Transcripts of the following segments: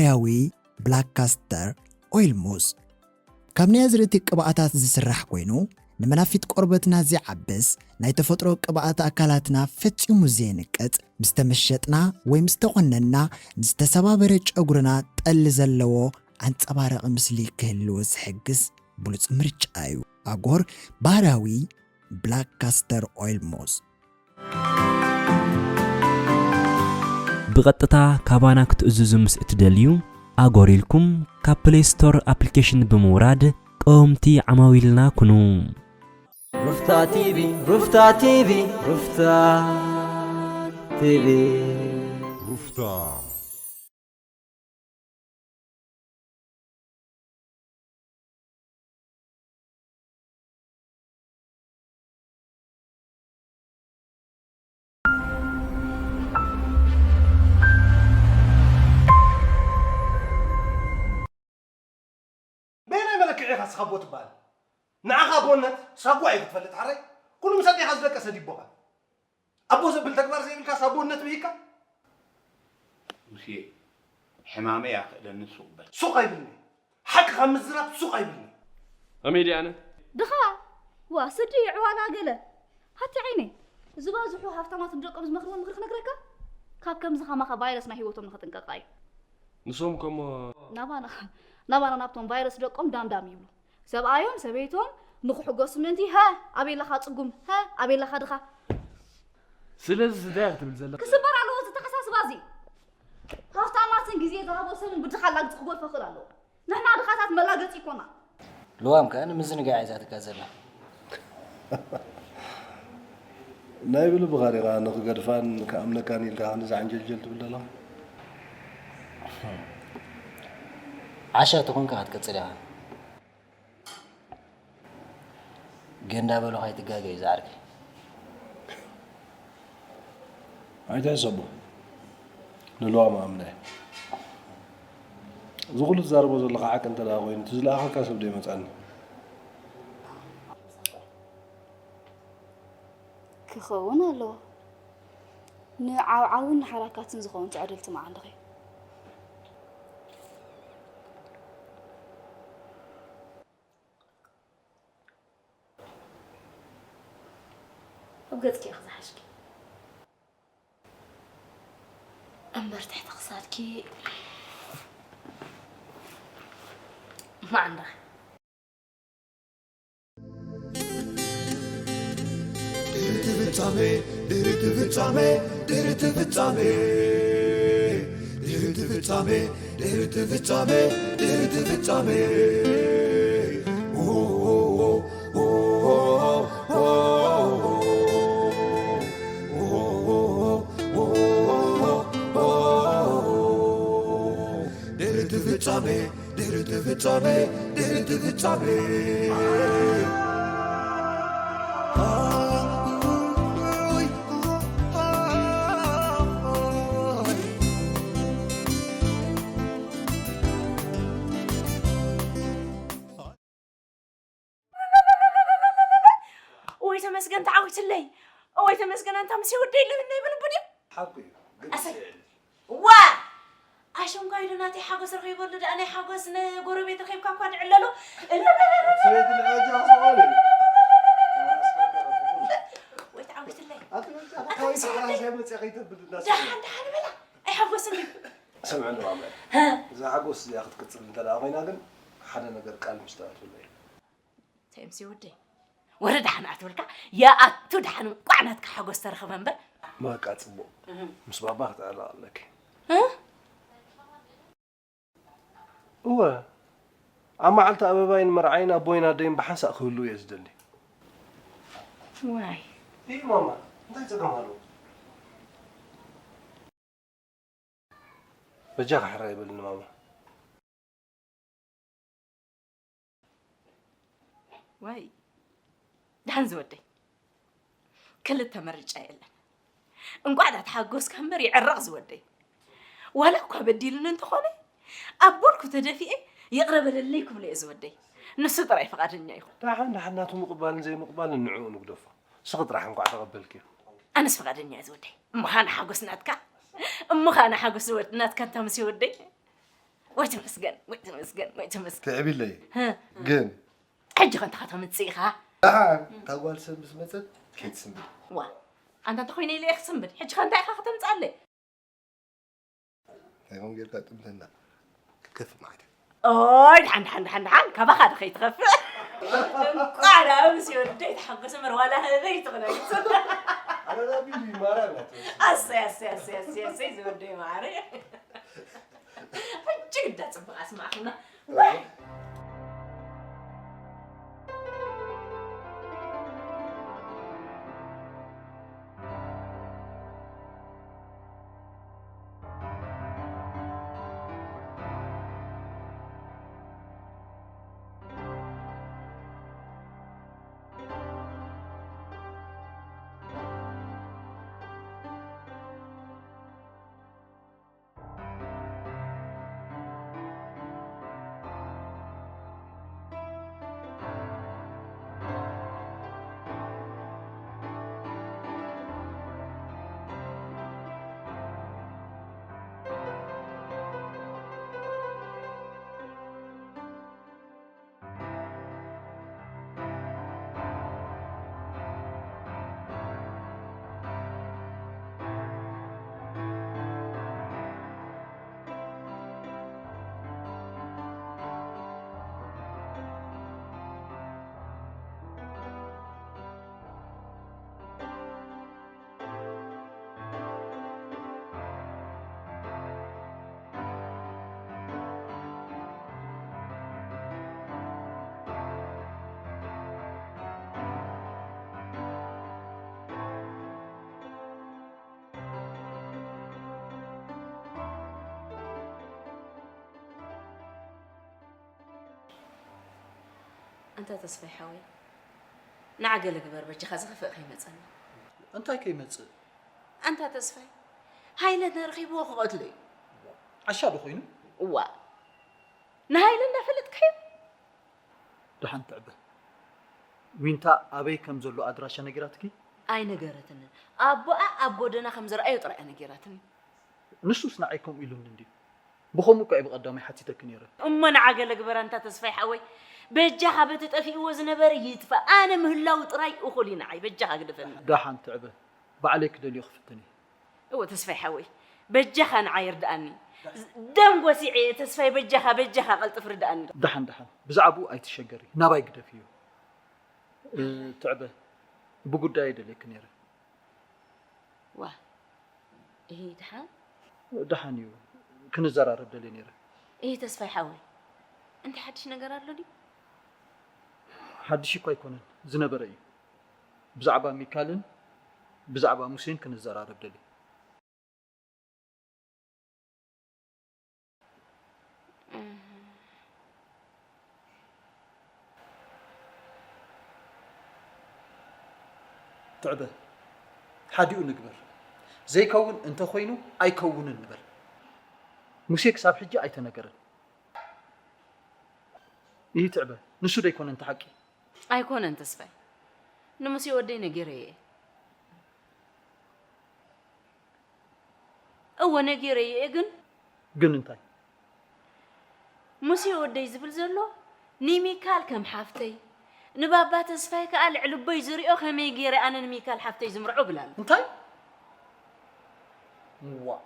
ያዊ ብላክ ካስተር ኦይል ሙስ ካብ ናይ ኣዝርእቲ ቅብኣታት ዝስራሕ ኮይኑ፣ ንመናፊት ቆርበትና ዝዓብስ ናይ ተፈጥሮ ቅብኣት ኣካላትና ፈጺሙ ዘየንቅጽ፣ ምስ ተመሸጥና ወይ ምስ ተቖነንና ንዝተሰባበረ ጨጉርና ጠሊ ዘለዎ ኣንጸባራቒ ምስሊ ክህልዎ ዝሕግዝ ብሉጽ ምርጫ እዩ። ኣጎር ባህርያዊ ብላክ ካስተር ኦይል ሙስ። ብቐጥታ ካባና ክትእዝዙ ምስ እትደልዩ፣ ኣጎር ኢልኩም ካብ ፕሌይ ስቶር ኣፕሊኬሽን ብምውራድ ቀወምቲ ዓማዊልና ኩኑ። ሩፍታ ቲቪ፣ ሩፍታ ቲቪ፣ ሩፍታ ቲቪ። ሩፍታ። በየናይ መለክዒ ኢኻ ንስኻ ኣቦ ትበሃል? ንዓኻ ኣቦነት ሳጓ እዩ ክትፈልጥ ሓራይ? ኩሉ ምስ ኣዴኻ ዝደቀሰ ዲቦኻ። ኣቦ ዘብል ተግባር ዘይብልካስ ኣቦነት ብሂካ? ሙሴ፣ ሕማመይ ኣኽእለኒ ሱቕ በል። ሱቕ ኣይብልኒ። ሓቂ ካብ ምዝራብ ሱቕ ኣይብልኒ። ከመይ ድየ ኣነ? ድኻ? ዋ፣ ስዲ፣ ዕዋላ ገለ። ሃቲ ዓይነይ፣ ዝበዝሑ ሃፍታማት ንደቆም ዝመኽርዎም ምኽሪ ክነግረካ? ካብ ከምዚ ከማኻ ቫይረስ ናይ ህይወቶም ንኽጥንቀቓ እዩ። ንሶም ከሞ ናባና፣ ናባና ናብቶም ቫይረስ ደቆም ዳምዳም ይብሉ። ሰብኣዮም ሰበይቶም ንኽሕጎሱ ምእንቲ፣ "ሃ፣ ኣበይ ኣለኻ ጽጉም? ሃ፣ ኣበይ ኣለኻ ድኻ?" ስለዚ እንታይ ክትብል ዘለኻ? ክስበር ኣለዎ እዚ ተሓሳስባ እዚ። ሃፍታማትን ግዜ ዝሃቦ ሰብን ብድኻ ላግጺ ክጎድፎ ክኽእል ኣለዎ። ንሕና ድኻታት መላገጺ ይኮና። ልዋም ከኣ ንምዝንጋዕ እያ ዛትካ ዘላ። ናይ ብልብኻ ዲኻ ንኽገድፋን ክኣምነካን ኢልካ ክንዲ ዝዓንጀልጀል ትብል ዘለኻ? ዓሻ ተኾንካ ክትቅጽል ኢኻ። ገንዳ በሉኻ ኣይትጋገ እዩ ዝዓርከይ። ኣይትሕሰቦ። ንልዋም ኣምነ። እዚ ኩሉ ትዛረቦ ዘለኻ ሓቂ እንተ ደኣ ኮይኑ፣ እቲ ዝለኣኸካ ሰብ ዶ ይመጻኒ? ክኸውን ኣለዎ። ንዓውዓውን ንሓራካትን ዝኸውን ትዕድልቲ መዓልኺ። ኣብ ገጽኪ ኢኺ ዝሓሽኪ። እምበር ትሕቲ ክሳድኪ ማዕንዳ። ድሕሪ እቲ ፍጻመ፣ ድሕሪ እቲ ፍጻመ፣ ድሕሪ እቲ ፍጻመ፣ ድሕሪ እቲ ፍጻመ፣ ድሕሪ እቲ ፍጻመ፣ ድሕሪ እቲ ፍጻመ። ድሕሪ እቲ ፍጻመ፣ ድሕሪ እቲ ፍጻመ፣ ድሕሪ እቲ ፍጻመ። እወይ ተመስገን ተዓዊትለይ። እወይ ተመስገን ኣንታ ምስ ወደይ ኣለብና ይብል ብድዩ? ሓቁ እዩ። ግን ኣሰይ። ስዕል። ዋ! ኣሸንኳይ ዶ ናተይ ሓጎስ ረኺበሉ ደኣ ናይ ሓጎስ ንጎረቤት ረኺብካ እኳ ንዕለሎ። ሰበይቲ ንዓጃ ሰብኣይ። ወይ ተዓዊትለይ። ኣቲ መጫ ኣታ ካይ ምስ ወደይ። ራስያ መጽያ ከይተብል እንዳሰ። ደሓን ደሓን በላ። ኣይሓጎስን እዩ። ስምዕኒ ማመ። ሃ? እዛ ሓጎስ እዚኣ ክትቅጽል እንተ ደኣ ኮይና ግን ሓደ ነገር ቃል ምስ ተኣትወለይ። ተምሲ ወደይ። ወረ ደሓን ኣትበልካ፣ የኣቱ ደሓን እንቋዕ ናትካ ሓጎስ ተረኸበ እምበር። በቃ ጽቡቕ። እህ። ምስ ባባ ክትዕረቕ ኣለኪ። እ? እወ። ኣብ መዓልቲ ኣበባይን መርዓይን ኣቦይን ኣደይን ብሓንሳእ ክህልዉ እየ ዝደሊ። ዋይ። እይ ማማ፣ እንታይ ጸገም ኣለዎ? በጃኻ ሕራይ በልኒ ማማ። ዋይ፣ ደሓን ዝወደይ። ክልተ ምርጫ የለን። እንቋዕ ዳተሓጎስካ እምበር ይዕረቕ ዝወደይ። ዋላ እኳ በዲሉኒ እንተኾነ፣ ኣብ ጎንኩ ተደፊኤ ይቕረ በለለይ ክብሎ እየ ዝወደይ። ንሱ ጥራይ ፍቓደኛ ይኹን። ደሓን ደሓን ናቱ ምቕባልን ዘይምቕባልን ንዕኡ ንግደፎ። ንስኺ ጥራሕ እንቋዕ ተቐበልክዮ። ኣነስ ፍቓደኛ እየ ዝወደይ። እሞ ኸኣ ንሓጎስ ናትካ፣ እሞ ኸኣ ንሓጎስ ዝወድ-፣ ናትካ እንታ ምስ ይወደይ። ወይ ተመስገን፣ ወይ ተመስገን፣ ወይ ተመስገን። ትዕቢለይ። ህ፣ ግን ሕጂ ከ እንታይ ከተምጽእ ኢኻ? ደሓን እታ ጓል ሰብ ምስ መጸት ከይትስንብድ። ዋ፣ ኣንታ እንተኾይነ ኢለ እየ ክስንብድ። ሕጂ ከ እንታይ ኢኻ ከተምጽኣለይ? እንታይ ኾን ጌርካ ጥምትና ክትከፍእ ማለት እዩ። ኦይ፣ ድሓን፣ ድሓን፣ ድሓን፣ ድሓን፣ ካባኻ ዶ ከይትኸፍእ? እንቋዕ ደኣ ምስ ወደይ ተሓጎሰ እምበር ዋላ ህበይ ትኽነግስ። ኣነ ናብ ቢቢ ማርያም ናት። ኣሰይ፣ ኣሰይ፣ ኣሰይ፣ ኣሰይ፣ ኣሰይ፣ ዝወደይ ማዕረ። እጅግ እንዳጽብቕ ኣስማዕኹና። ኣንታ ተስፋይ ሓወይ፣ ንዓ ገለ ግበር በጃኻ፣ ዝኸፍእ ከይመጸና። እንታይ ከይመጽእ? ኣንታ ተስፋይ፣ ሃይለ ተረኺብዎ ክቐትሎ እዩ። ዓሻ ዶ ኮይኑ? እዋ፣ ንሃይለ እንዳፈለጥካዮ? ደሓን ትዕበ። ዊንታ ኣበይ ከም ዘሎ ኣድራሻ ነጊራትኪ? ኣይነገረትንን። ኣቦኣ ኣብ ጎደና ከም ዝረኣዮ ጥራይ እያ ነጊራትኒ። ንሱስ ንዓይ ከምኡ ኢሉኒ እንድዩ። ብኸምኡ እኳ እዩ ብቐዳማይ ሓቲተኪ ነይረ። እሞ ንዓ ገለ ግበር ኣንታ ተስፋይ ሓወይ። በጃኻ በቲ ጠፊእዎ ዝነበረ ይጥፋእ። ኣነ ምህላው ጥራይ እኹል እዩ ንዓይ። በጃኻ ግደፈኒ። ደሓን ትዕበ። ባዕለይ ክደልዮ ክፍትን እየ። እወ ተስፋይ ሓወይ፣ በጃኻ ንዓይ ርድኣኒ። ደም ጎሲዐ እየ ተስፋይ፣ በጃኻ፣ በጃኻ ቀልጥፍ ርድኣኒ። ደሓን ደሓን፣ ብዛዕብኡ ኣይትሸገሪ፣ ናባይ ግደፍዮ። እ፣ ትዕበ፣ ብጉዳየይ ደልየኪ ነይረ። ዋ፣ እሂ ደሓን? ደሓን እዩ፣ ክንዘራረብ ደልየ ነይረ። እሂ ተስፋይ ሓወይ፣ እንታይ ሓድሽ ነገር ኣሎ ድዩ? ሓድሽ እኳ ኣይኮነን፣ ዝነበረ እዩ። ብዛዕባ ሚካልን ብዛዕባ ሙሴን ክንዘራረብ ደልየ። ትዕበ፣ ሓዲኡ ንግበር። ዘይከውን እንተኾይኑ ኣይከውንን ንበል። ሙሴ ክሳብ ሕጂ ኣይተነገረን። ይህ ትዕበ፣ ንሱ ደይኮነ እንተ ሓቂ? ኣይኮነን ተስፋይ፣ ንሙሴ ወደይ ነጊረዮ እየ። እወ ነጊረዮ እየ ግን። ግን እንታይ? ሙሴ ወደይ ዝብል ዘሎ ንሚካል ከም ሓፍተይ፣ ንባባ ተስፋይ ከኣ ልዕሊ ኣቦይ ዝሪኦ ከመይ ገይረ ኣነ ንሚካል ሓፍተይ ዝምርዖ ብላኒ። እንታይ? ዋእ።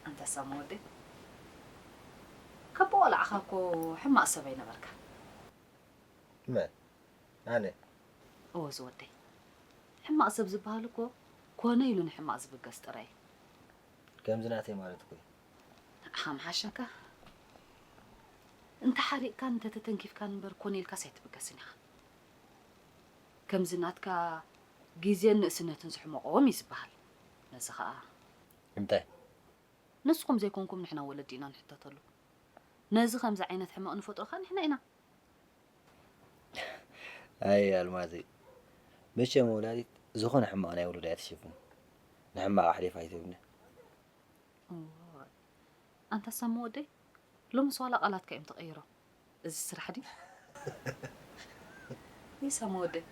ኣንታ ሳሚ ወደይ፣ ካብ ቆልዓኻ እኮ ሕማቕ ሰብ ኣይነበርካን። መን? ኣነ? እወ ዝወደይ፣ ሕማቕ ሰብ ዝበሃል እኮ ኮነ ኢሉ ንሕማቕ ዝብገስ ጥራይ እዩ። ከምዚ ናተይ ማለት እኮ እዩ። ንዓኻ ምሓሸካ። እንተሓሪቕካን እንተተተንኪፍካን እምበር ኮነ ኢልካስ ኣይትብገስን ኢኻ። ከምዚ ናትካ ግዜን ንእስነትን ዝሕመቖዎም እዩ ዝበሃል። ነዚ ኸኣ እንታይ? ንስኹም ዘይኮንኩም ንሕና ወለዲ ኢና ንሕተተሉ። ነዚ ከምዚ ዓይነት ሕመቕ ንፈጥሮ ኸኣ ንሕና ኢና። ኣይ ኣልማዘይ፣ መቸም ወላዲት ዝኾነ ሕማቕ ናይ ውሉዳ እያ ትሽፍን። ንሕማቕ ኣሕሊፋ ኣይትህብን። እዋይ፣ ኣንታ ሳሚ ወደይ፣ ሎምስ ዋላ ቃላትካ እዮም ተቐይሮም። እዚ ስራሕ ድዩ? ይሰማ ወደይ።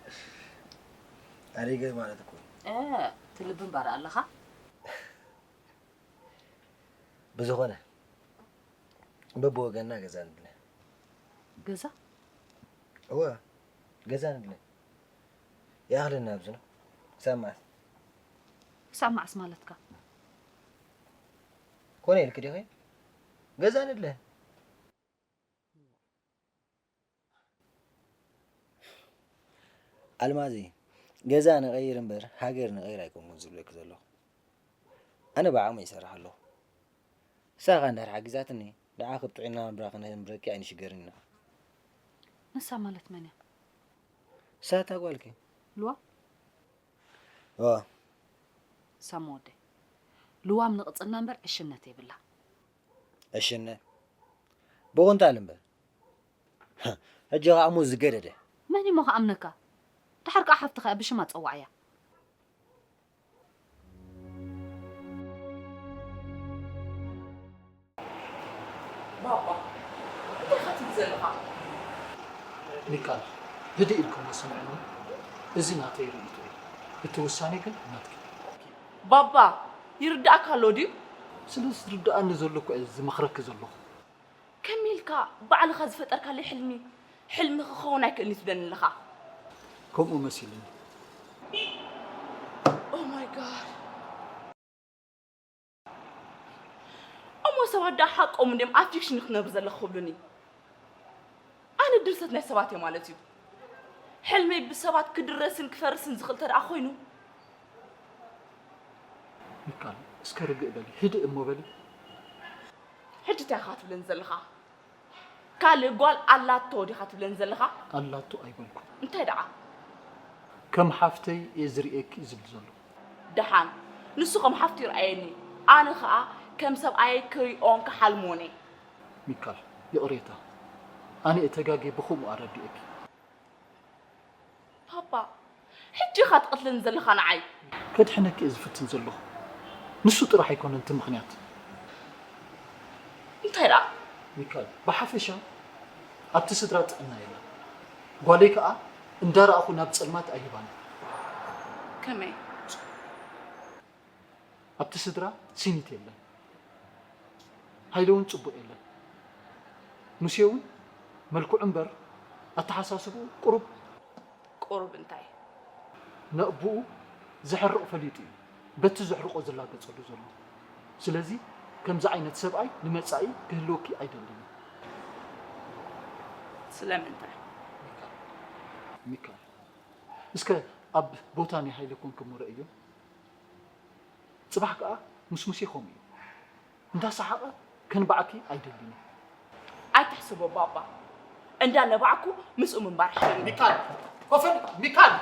ኣሪገ ማለት እኮ እዩ። እ፣ ትልቢ እምበር ኣለኻ? ብዝኾነ በብወገንና ገዛ ንድለ። ገዛ? እወ፣ ገዛ ንድለ። ይኣኽለና ኣብዚ ነው። ክሳብ መዓስ? ክሳብ መዓስ ማለትካ? ኮነ ኢልክ ዲኺ? ገዛ ንድለ። ኣልማዚ፣ ገዛ ንቐይር እምበር ሃገር ንቐይር ኣይኮንኩን ዝብለኪ ዘለኹ። ኣነ ብዓቕመ ይሰርሕ ኣለኹ። ንሳ ኸኣ እንድሕር ሓጊዛትኒ፣ ንዓኺ ብጥዕና ናብራ ክነንብረኪ ኣይንሽገርን ኢና። ንሳ ማለት መን እያ? ንሳ እታ ጓልኪ። ልዋ? እዋ። ሳሚ ወደይ፣ ልዋም ንቕጽልና እምበር ዕሽነት የብላ። ዕሽነት? ብቑንጣል እምበር። ሕጂ ኸኣ እሞ ዝገደደ። መን እሞ ክኣምነካ? ድሓር ከኣ ሓፍትኻ እያ ብሽማ ጸዋዕያ። ባባ፣ እንታይ ኢኻ ትብል ዘለኻ? ሚካል፣ ህድእ ኢልኩም ስምዕኒ። እዚ ናተይ ርእይቶ እዩ። እቲ ውሳኔ ግን ናትኪ። ባባ፣ ይርዳእካ ኣሎ ድዩ? ስለ ዝርድኣኒ ዘሎ እኮ እየ ዝመኽረኪ ዘለኹ። ከመይ ኢልካ ባዕልኻ ዝፈጠርካለይ ሕልሚ፣ ሕልሚ ክኸውን ኣይክእልን እዩ ትብለኒ ኣለኻ? ከምኡ መሲሉኒ። Oh my God። እሞ ሰባት ደኣ ሓቆም እንድዮም ኣብ ፊክሽን ክነብር ዘለኹ ክብሉኒ። ኣነ ድርሰት ናይ ሰባት እየ ማለት እዩ። ሕልመይ ብሰባት ክድረስን ክፈርስን ዝኽእል ተደኣ ኮይኑ። ሚካል፣ እስከ ርግእ በሊ፣ ህድእ እሞ በሊ። ሕጂ እንታይ ኢኻ ትብለኒ ዘለኻ? ካልእ ጓል ኣላቶ ዲኻ ትብለኒ ዘለኻ? ኣላቶ ኣይበልኩን። እንታይ ደኣ? ከም ሓፍተይ እየ ዝርእየኪ ዝብል ዘሎ። ደሓን፣ ንሱ ከም ሓፍቱ ይርኣየኒ፣ ኣነ ኸኣ ከም ሰብኣየይ ክሪኦን ክሓልሞን እየ። ሚካል፣ ይቕሬታ፣ ኣነ እየ ተጋግየ ብኸምኡ ኣረዲኤኪ። ፓፓ፣ ሕጂ ኢኻ ትቐትለኒ ዘለኻ ንዓይ። ከድሕነኪ እየ ዝፍትን ዘለኹ። ንሱ ጥራሕ ኣይኮነን እቲ ምኽንያት። እንታይ ደኣ? ሚካል፣ ብሓፈሻ ኣብቲ ስድራ ጥዕና የለን። ጓለይ ከኣ እንዳረኣኹ ናብ ጸልማት ኣይህባን። ከመይ? ኣብቲ ስድራ ሲኒት የለን። ሃይለ እውን ጽቡቕ የለን። ሙሴ እውን መልክዑ እምበር ኣተሓሳስብኡ ቁሩብ ቁሩብ እንታይ? ነእቡኡ ዘሕርቕ ፈሊጡ እዩ በቲ ዘሕርቖ ዝላገጸሉ ዘሎ። ስለዚ ከምዚ ዓይነት ሰብኣይ ንመጻኢ ክህልወኪ ኣይደልን። ስለምንታይ? ሚካል፣ እስከ ኣብ ቦታ ናይ ሃይለ ኮንኪ እሞ ረእዮ። ጽባሕ ከኣ ምስ ሙሴ ከምኡ እዩ። እንዳሰሓቐ ከንብዓኪ ኣይደልን እዩ። ኣይትሕስቦ ባባ፣ እንዳ ነባዕኩ ምስኡ ምንባር ይሕሸኒ። ሚካል፣ ኮፈል፣ ሚካል!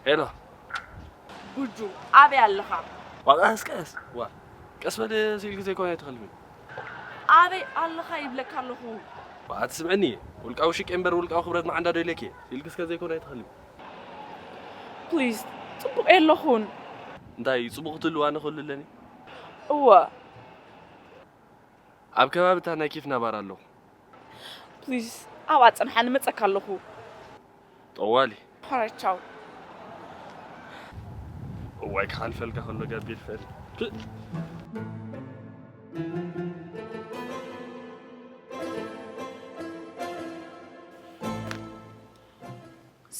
ሄሎ። ጉጁ፣ ኣበይ ኣለኻ? ዋላ ቀስ ቀስ። ዋ፣ ቀስ በል፣ ስኢልኪ ዘይኮነ ኣይትኸልሚ። ኣበይ ኣለኻ ይብለካ ኣለኹ። ዋ፣ ኣትስምዕኒ። ውልቃዊ ሽቄ እምበር ውልቃዊ ክብረት መዓንዳ ዶ ኢለኪ? ስኢልኪ እስከ ዘይኮነ ኣይትኸልሚ። ፕሊዝ፣ ጽቡቕ የለኹን። እንታይ ጽቡቕ ትህልዋ ንኽህሉ ኣለኒ? እወ። ኣብ ከባቢ እታ ናይ ኬፍ ናባር ኣለኹ። ፕሊዝ፣ ኣብኣ ጽንሓኒ፣ መጸካ ኣለኹ። ጠዋሊ። ኦራይት፣ ቻው። እዋይ፣ ክሓልፈልካ ከሎ ጋቢል ፈል። ፕእ።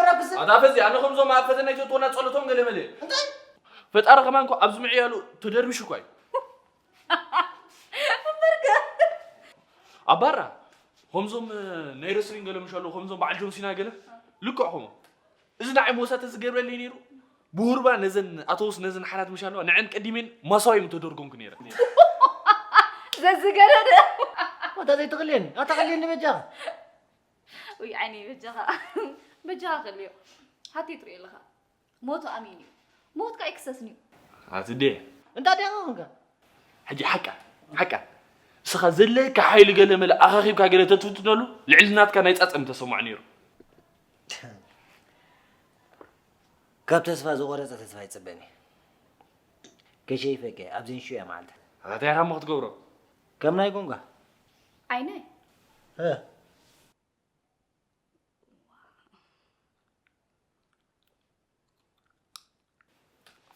ወራብስ ኣታ ፈዚ ኣነ ከምዞም ኣብ ፈተና ይትእትወና ጸሎቶም ገለ መለ እንታይ ፈጣሪ ከማን እኮ ኣብዚ ምዕያሉ ተደርቢሹ እኳ እዩ እምበርከ ኣባራ ከምዞም ናይ ረስሊን ገለ ምሻሉ ከምዞም በዓል ጆንሲና ገለ ልክዕ ከምኡ እዚ ንዓይ መወሳተ ዝገብረለይ ነይሩ ብሁርባ ነዘን ኣተውስ ነዘን ሓላት ምሻለዋ ንዐን ቀዲሜን ማሳዊ ምተደርጎምኩ ነይረ ዘዝገረደ ወታ ዘይትቕልየኒ ኣታ ቐልየኒ በጃኻ ውይ ዓይነይ በጃኻ በጃኻ ከልዮ ሃተይ ትሪኦ ኣለኻ ሞቱ ኣሚን እዩ ሞት ከዓ ይክሰስኒ እዩ ኣትዴ እንታ ዲኻ ኾንካ ሕጂ ሓቃ ሓቃ እስኻ ዘለካ ሓይሊ ገለ መለ ኣኻኺብካ ገለ ተትፍትነሉ ልዕሊ ናትካ ናይ ጻጸም ተሰማዕ ነይሩ ካብ ተስፋ ዝቆረፀ ተስፋ ይፅበኒ ከሸይፈከ ኣብዚ ንሽያ መዓልታት ኣታ ኢኻ እሞ ክትገብሮ ከም ናይ ጎንጋ ዓይነ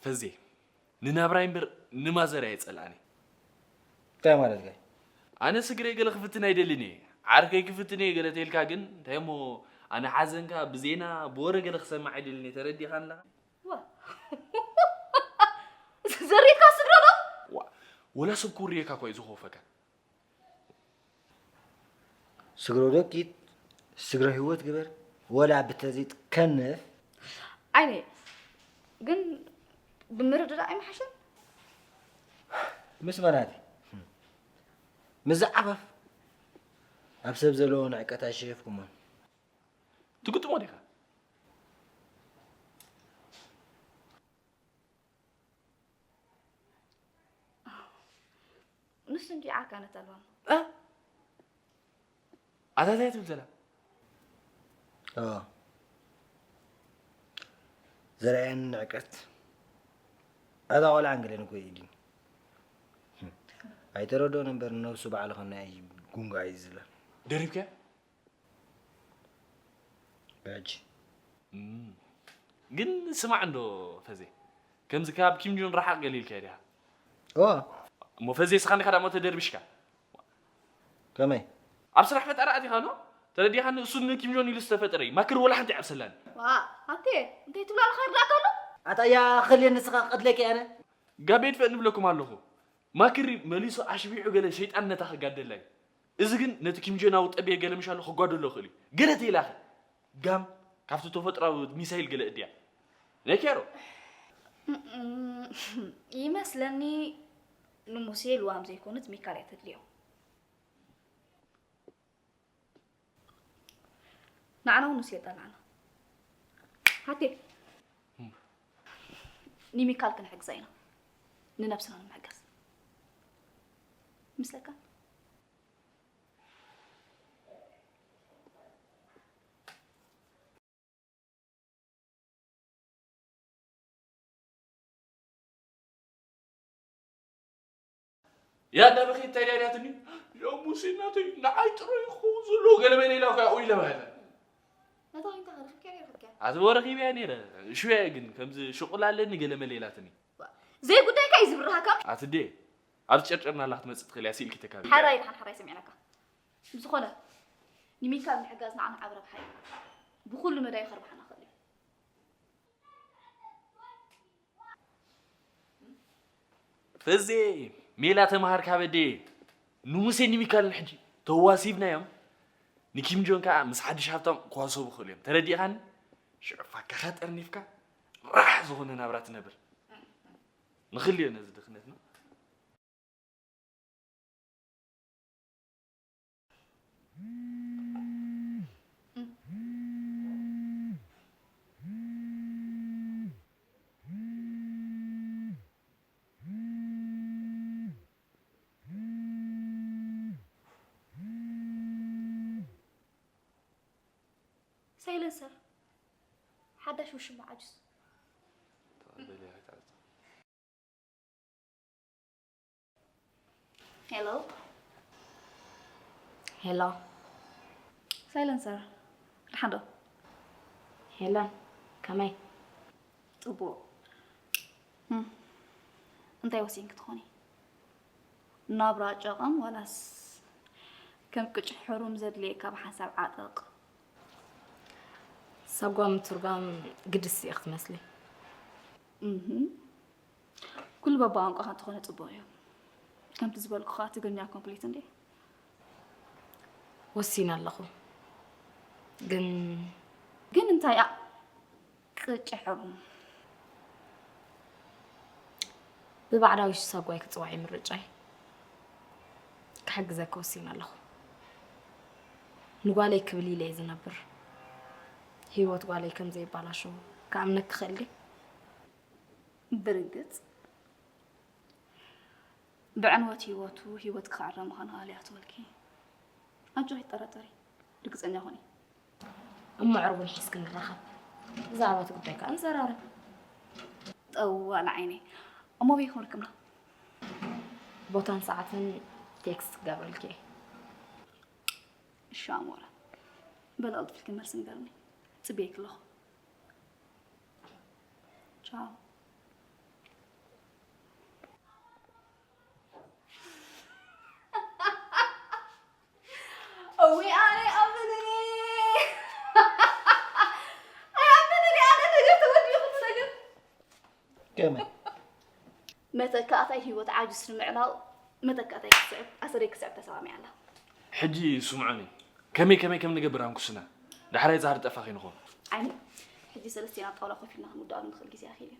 ፈዜ ንናብራይ እምበር ንማዘር ኣየ ጸልኣኒ እንታይ ማለት ጋይ ኣነ ስግረይ ገለ ክፍትን ኣይደልን እየ ዓርከይ ክፍትን እየ ገለ ተልካ ግን እንታይ እሞ ኣነ ሓዘንካ ብዜና ብወረ ገለ ክሰምዕ ኣይደልን እየ ተረዲኻን ኣለኻ ዘሪትካ ስድሮ ዶ ወላ ሰብ ክውርየካ እኳ እዩ ዝኸወፈካ ስግረ ዶ ኪድ ስግረ ህይወት ግበር ወላ ብተዚጥ ከንፍ ዓይነይ ግን ብምርድዳእ ኣይምሓሸን ምስ መናቲ ምስ ዝዓፋፍ ኣብ ሰብ ዘለዎ ንዕቀት ኣይሸየፍኩሞን ትግጥሞ ዲኻ ንሱ እንዲ ዓርካ ነታልባም። ኣታታይ ትብል ዘላ اه ዘርኣየኒ ንዕቀት ኣዛ ቆልዓ እንግደን እኮ ኢድን ኣይተረድኦን እምበር ንነብሱ ባዕሉ ከናይ ጉንጋ እዩ ዝብላ ደሪብከያ በጂ ግን ስማዕ እንዶ ፈዜ ከምዚ ካብ ኪም ጆን ረሓቕ ገሊልካ ዲኻ ኦ እሞ ፈዜ ስኻ እንዲኻ ዳሞ ተደርቢሽካ ከመይ ኣብ ስራሕ ፈጠራ ኣቲኻ ኖ ተረዲኻኒ እሱ ንኪም ጆን ኢሉ ዝተፈጠረ እዩ ማክር ወላ ሓንቲ ይዓብሰላኒ ዋ ኣቴ እንታይ ትብላ ኣለኻ ይርዳእካ ኣሎ ኣጣያ ክልየ ንስኻ ቀትለኪ ኣነ ጋቤ ድፈእ ንብለኩም ኣለኹ ማክሪ መሊሱ ኣሽቢዑ ገለ ሸይጣን ነታ ክጋደላ እዩ እዚ ግን ነቲ ኪም ጆን ኣውጠብየ ገለ ምሻሉ ክጓደሎ ይኽእል እዩ ገለ ተይላኸ ጋም ካብቲ ተፈጥራዊ ሚሳይል ገለ እድያ ነኬሮ ይመስለኒ ንሙሴ ልዋም ዘይኮነት ሚካል እያ ተድልዮ ንዓና እውን ንሱ የጠላዕና ሃቴ ንሚካል ክንሕግዛ ኢና ንነብስና ንምሕጋዝ ምስለካ ያዳ በኺት እንታይ ዳያትኒ ያው ሙሴ እናተይ ንዓይ ጥራይ ክኸውን ዘለዎ ገለ መለ ኢላ እኮ ያው ኢለ ማለት ነታ ኮይንካ ከረኽብካ ይረኽብካ ኣቲ ወረኺብያ ነይረ ሽያ ግን ከምዚ ሽቁል ኣለኒ ገለ መለ ኢላትኒ ዘይጉዳይካ እዩ ዝብርሃካ ኣቲ ዴ ኣብ ጨርጨርና ኣላ ክትመጽእ ትኽእል እያ ሲልኪ ተካቢ ሓራይ ድሓን ሓራይ ሰሚዕናካ ብዝኾነ ንሚካል ምሕጋዝ ንዓና ዓብ ረብሓ እዩ ብኩሉ መዳይ ከርብሓና ክእል እዩ ፈዜ ሜላ ተምሃር ካበዴ ንሙሴ ንሚካልን ሕጂ ተዋሲብናዮም ንኪም ጆን ከዓ ምስ ሓድሽ ሃብታም ክዋሰቡ ክእሉ እዮም ተረዲእኻኒ ሽዑ ፋካኻ ጠርኒፍካ ራሕ ዝኾነ ናብራ ትነብር ንኽልዮ ነዚ ድኽነትና ሳይለንሰር ሓዳሽ ውሽማ ዓጁዝ ሄሎ ሄሎ ሳይለንሰር ደሓን ዶ ሄለን ከመይ ፅቡቅ እንታይ ወሲንኪ ትኾኒ ናብራ ጨቐም ዋላስ ከም ቅጭ ሕሩም ዘድልየካ ብሓንሳብ ዓጠቕ ሳጓ ምትርጓም ግድስ እየ ክትመስሊ ኩሉ በባቋንቋኻ እንተኾነ ፅቡቕ እዩ ከምቲ ዝበልኩኻ ትግርኛ ኮምፕሊት እንዴ ወሲነ ኣለኹ ግን ግን እንታይ ኣ ቅጭ ሕሩም ብባዕዳዊ ሳጓይ ክፅዋዕ ምርጫይ ክሕግዘኪ ወሲነ ኣለኹ ንጓለይ ክብል ኢለ እየ ዝነብር ህይወት ጓለይ ከም ዘይባላሾ ክኣምነኪ ክእል ድየ ብርግፅ ብዕንወት ህይወቱ ህይወት ክዓረ ምዃኑ ኣልያ ትበልኪ ኣጆ ኣይትጠራጠሪ ርግፀኛ ኾኒ እሞ ዕርቡን ሒዝኪ ንራኸብ ብዛዕባ እቲ ጉዳይ ከዓ ንዘራረብ ጠዋል ዓይነይ እሞ በይ ክምርክምና ቦታን ሰዓትን ቴክስት ክገብረልኪ እየ እሺ ኣሞራ በል ኣልጥፍልኪ መልሲ ንገርኒ ፅቤክ ኣለኹ ቻው እውይ ኣነ ኣመንኒ ኣይ ኣመንኒ ኣነ ነገር ተወዲኹ ነገር ከመይ መተካእታይ ህይወት ዓጁስ ንምዕላው መተካእታይ ክስዕብ ኣሰረይ ክስዕብ ተሰማሚዓ ኣላ ሕጂ ስምዑኒ ከመይ ከመይ ከም ንገብር ኣንኩስና ዳሕራይ ዛር ጠፋ ከይንኾን ዓይኒ ሕጂ ሰለስቴና ኣብ ጣውላ ኮፍ ኢልና ክንውዳኣሉ ንኽእል ግዜ ኣኺል እዩ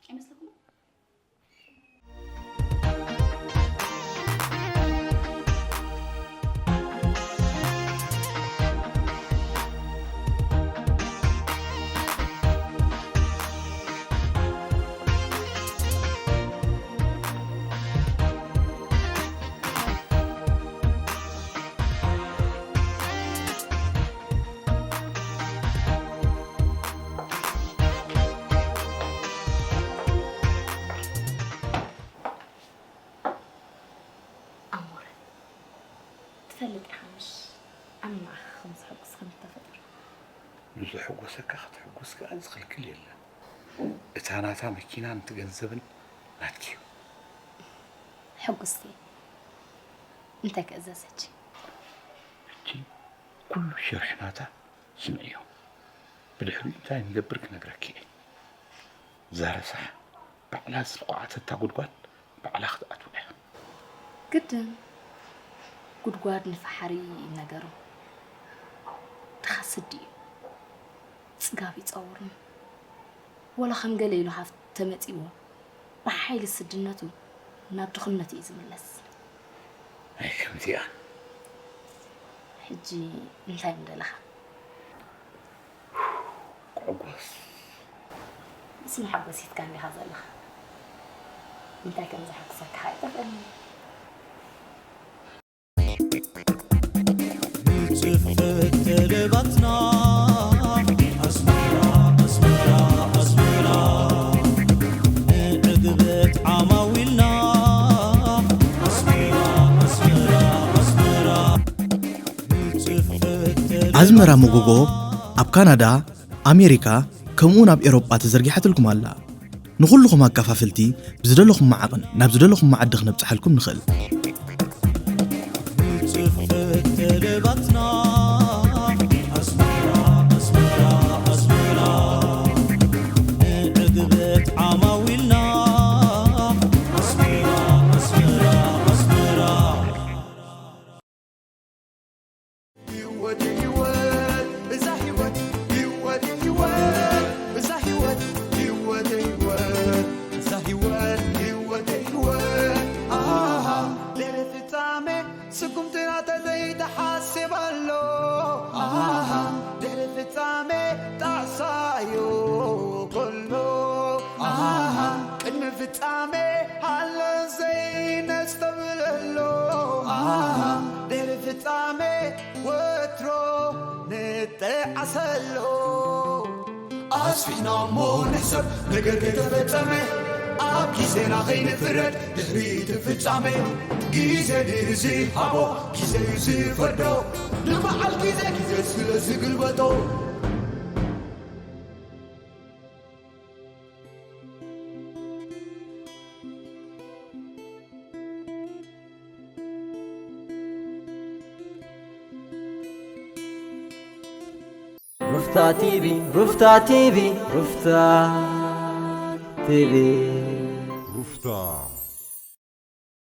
ኣይመስለኩም ፍልጥ ኢኻ ምሽ ኣምላኽ ከም ዘሐጉስ ከም እተፈጠረ። ንዘሐጎሰካ ክትሕጎስ ከኣ ዝኽልክል የለን። እታ ናታ መኪናን እቲ ገንዘብን ናትኪ እዩ። ሕጉስቲ እንታይ ክእዘዘኪ? ሕጂ ኩሉ ሸርሒ ናታ ስምዕዮ። ብድሕሪኡ እንታይ ንገብር ክነግረኪ እየ። እዛ ረሳሕ ባዕላ ዝለኳዓተታ ጉድጓድ ባዕላ ክትኣትዋ እያ። ግድን ጉድጓድ ንፈሓሪ እዩ ነገሩ። ድኻ ስዲ እዩ። ጽጋብ ይጸውርኒ። ወላ ከም ገለ ኢሉ ሃፍቲ ተመጺዎ ብሓይሊ ስድነቱ ናብ ድኽነቱ እዩ ዝምለስ። ኣይ ከምዚኣ። ሕጂ እንታይ ምደለኻ? ክዕጎስ። ምስ መሓጎሲትካ እንዲኻ ዘለኻ። እንታይ ከም ዘሐጉሰካ ኣይጠፍአኒ። ንጽፈት ተለባትና ኣስመራ ኣስመራ ኣስመራ ንዕግበት ዓማዊልና ኣስመራ ኣስመራ ኣስመራ ንጽፈት ኣዝመራ መጎጎ ኣብ ካናዳ፣ ኣሜሪካ ከምኡውን ኣብ ኤሮጳ ተዘርጊሓትልኩም ኣላ። ንኹልኹም ኣካፋፍልቲ ብዝደለኹም መዓቕን ናብ ዝደለኹም መዓዲ ክነብጽሓልኩም ንኽእል። ብጽፈት ተለባትና ኣስመራ ኣስመራ ኣስመራ ንዕግበት ዓማዊልና ኣስመራ ኣስመራ ኣስመራ ህይወት ህይወት እዛ ህይወት ህይወት ህይወት እዛ ህይወት ህይወት ህይወት እዛ ህይወት ህይወት ህይወት ኣሃ ድሕሪ ፍጻሜ ስጉምቲ ናተይ ዘይተሓስብ ኣሎ ኣሃ ድሕሪ ፍጻሜ ጣዕሳዮ ከሎ ኣሃ ቅድሚ ፍጻሜ ሃለ ዘይነስተብለሎ ኣሃ ድሕሪ ፍጻሜ ወትሮ ንጠዓሰሎ ኣስፊሕና እሞ ንሕሰብ ነገር ከይተፈጸመ ኣብ ግዜና ከይንፍረድ ድሕሪ እቲ ፍጻሜ ግዜ ድዩ ዝሃቦ ግዜ እዩ ዝፈርዶ ንበዓል ግዜ ግዜ ስለ ዝግልበጦ ሩፍታ ቲቪ ሩፍታ ቲቪ ሩፍታ ቲቪ